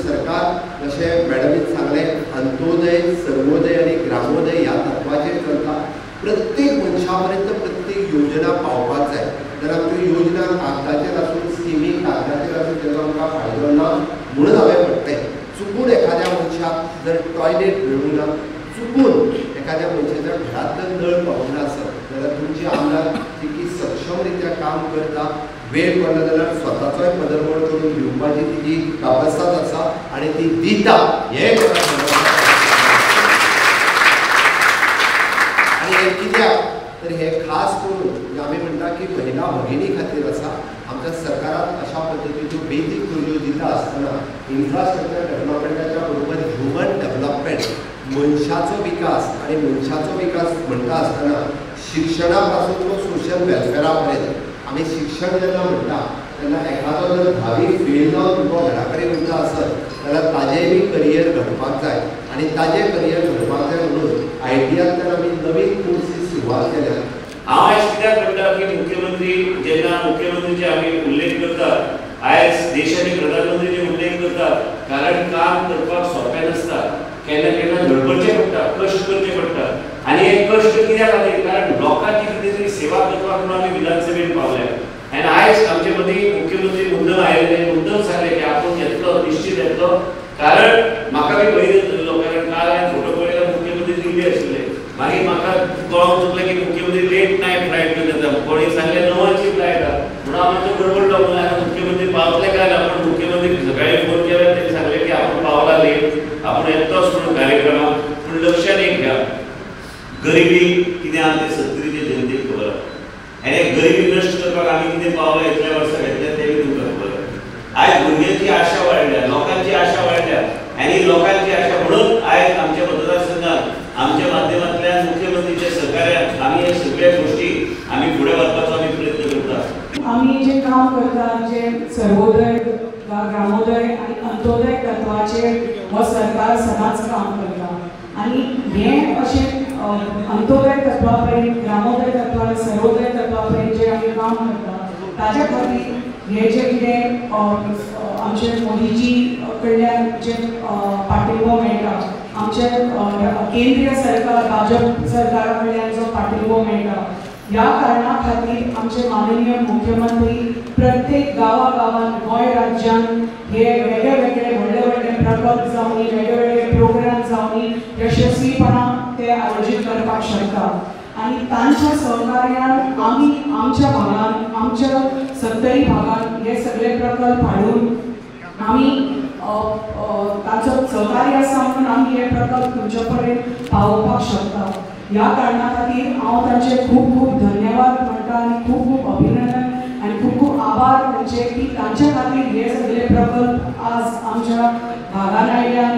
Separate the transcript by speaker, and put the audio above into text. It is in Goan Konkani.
Speaker 1: सरकार जशें मॅडमीन सांगलें अंत्योदय, सर्वोदय आनी ग्रामोदय ह्या तत्वाचेर चलता. प्रत्येक मनशा पर्यंत प्रत्येक योजना पावपाक जाय. जाल्यार आमच्यो योजना कागदाचेर आसून, स्किमी कागदाचेर आसून तेजो आमकां फायदो ना. म्हणून हांवें म्हटलें चुकून एखाद्या मनशाक जर टॉयलेट मेळूंक ना, चुकून एखाद्या मनशाच्या घरांत जर नळ पावूंक ना आसत जाल्यार तुमची आमदार तितकी सक्षम रित्या काम करता. वेळ पडलो जाल्यार स्वताचोय पदरमोड करून दिवपाची तिजी कापस्ताद आसा आनी ती दिता. हें आनी हें कित्याक तर हें खास करून आमी म्हणटा की महिला भगिनी खातीर आसा. आमच्या सरकारान अशा पद्दतीच्यो बेजीक गरजो दिता आसतना इन्फ्रास्ट्रक्चर डेव्हलपमेंटाच्या बरोबर ह्युमन डेव्हलपमेंट, मनशाचो विकास आनी मनशाचो विकास म्हणटा आसतना शिक्षणा पासून तो सोशल वेलफेरा पर्यंत. आमी शिक्षण जेन्ना म्हणटा तेन्ना एखादो जर धावी फेल जावन भुरगो घरा कडेन उरता आसत जाल्यार ताजेंय बी करियर घडपाक जाय आनी ताजें करियर घडपाक जाय म्हणून आयटीआंतल्यान आमी नवीन कोर्सीस सुरवात केल्या.
Speaker 2: हांव आयज कित्याक म्हणटा की मुख्यमंत्री जेन्ना मुख्यमंत्रीचे आमी उल्लेख करतात, आयज देशाचे प्रधानमंत्रीचे उल्लेख करतात, कारण काम करपाक सोंपें नासता, केन्ना केन्ना धडपडचें पडटा, कश्ट करचे पडटा. आनी हे कश्ट कित्याक खातीर, कारण लोकांची कितें तरी सेवा करपाक म्हणून आमी विधानसभेन पावल्या. आनी आयज आमचे मदीं मुख्यमंत्री मुद्दम आयिल्ले, मुद्दम सांगले की आपूण येतलो, निश्चित येतलो. कारण म्हाका बी भंय जाल्लो, कारण काल हांवें फोटो पळयलो मुख्यमंत्री दिल्ली आशिल्ले. मागीर म्हाका कळोंक चुकलें की मुख्यमंत्री लेट नायट फ्लायट घेवन येता, कोणी सांगलें 9ची फ्लायट आहा, म्हणून हांव मातसो गडबडलो. म्हणून आतां मुख्यमंत्री पावतले काय ना, पण मुख्यमंत्री सकाळी फोन केला, तेणी सांगलें की आपूण पावला लेट, आपूण येतलोच म्हणून कार्यक्रमाक. पूण लक्षात एक घ्या, गरिबी कितें आहा तें सत्तरीचे जनतेक खबर आहा. आनी गरिबी नश्ट करपाक आमी कितें पावला इतल्या वर्सां घेतल्या तें बी तुमकां खबर आहा. आयज भुरग्यांची आशा वाडल्या, लोकांची आशा वाडल्या आनी लोकांची आशा म्हणून आयज आमच्या मतदारसंघात आमच्या माध्यमांतल्यान मुख्यमंत्रीच्या सहकार्यान आमी हे सगळ्या गोष्टी आमी फुडें व्हरपाचो आमी प्रयत्न करता.
Speaker 3: आमी जे काम करता, जे सर्वोदय, ग्रामोदय आनी अंत्योदय तत्वाचेर हो सरकार सदांच काम करता. आनी हें अशें अंत्योदय तत्वा पर्यंत, ग्रामोदय तत्वा, सर्वोदय तत्वा पर्यंत जे आमी काम करता ताज्या खातीर हे जे कितें आमचे मोदीजी कडल्यान जे पाठिंबो मेळटा, आमचे केंद्रीय सरकार भाजप सरकारा कडल्यान जो पाठिंबो मेळटा, ह्या कारणा खातीर आमचे माननीय मुख्यमंत्री प्रत्येक गांवा गांवांत गोंय राज्यान हे वेगळे वेगळे व्हडले व्हडले प्रकल्प जावनी, वेगळे वेगळे प्रोग्राम जावनी यशस्वीपणान ते आयोजीत करपाक शकता. आनी तांच्या सहकार्यान आमी आमच्या भागान, आमच्या सत्तरी भागान हे सगळे प्रकल्प हाडून आमी तांचो सहकार्य आसा म्हणून आमी हे प्रकल्प तुमच्या पर्यंत पावोवपाक शकता. ह्या कारणा खातीर हांव तांचे खूब खूब धन्यवाद म्हणटा आनी खूब खूब अभिनंदन आनी खूब खूब आभार तांचे की तांच्या खातीर हे सगळे प्रकल्प आज आमच्या भागान आयले. आनी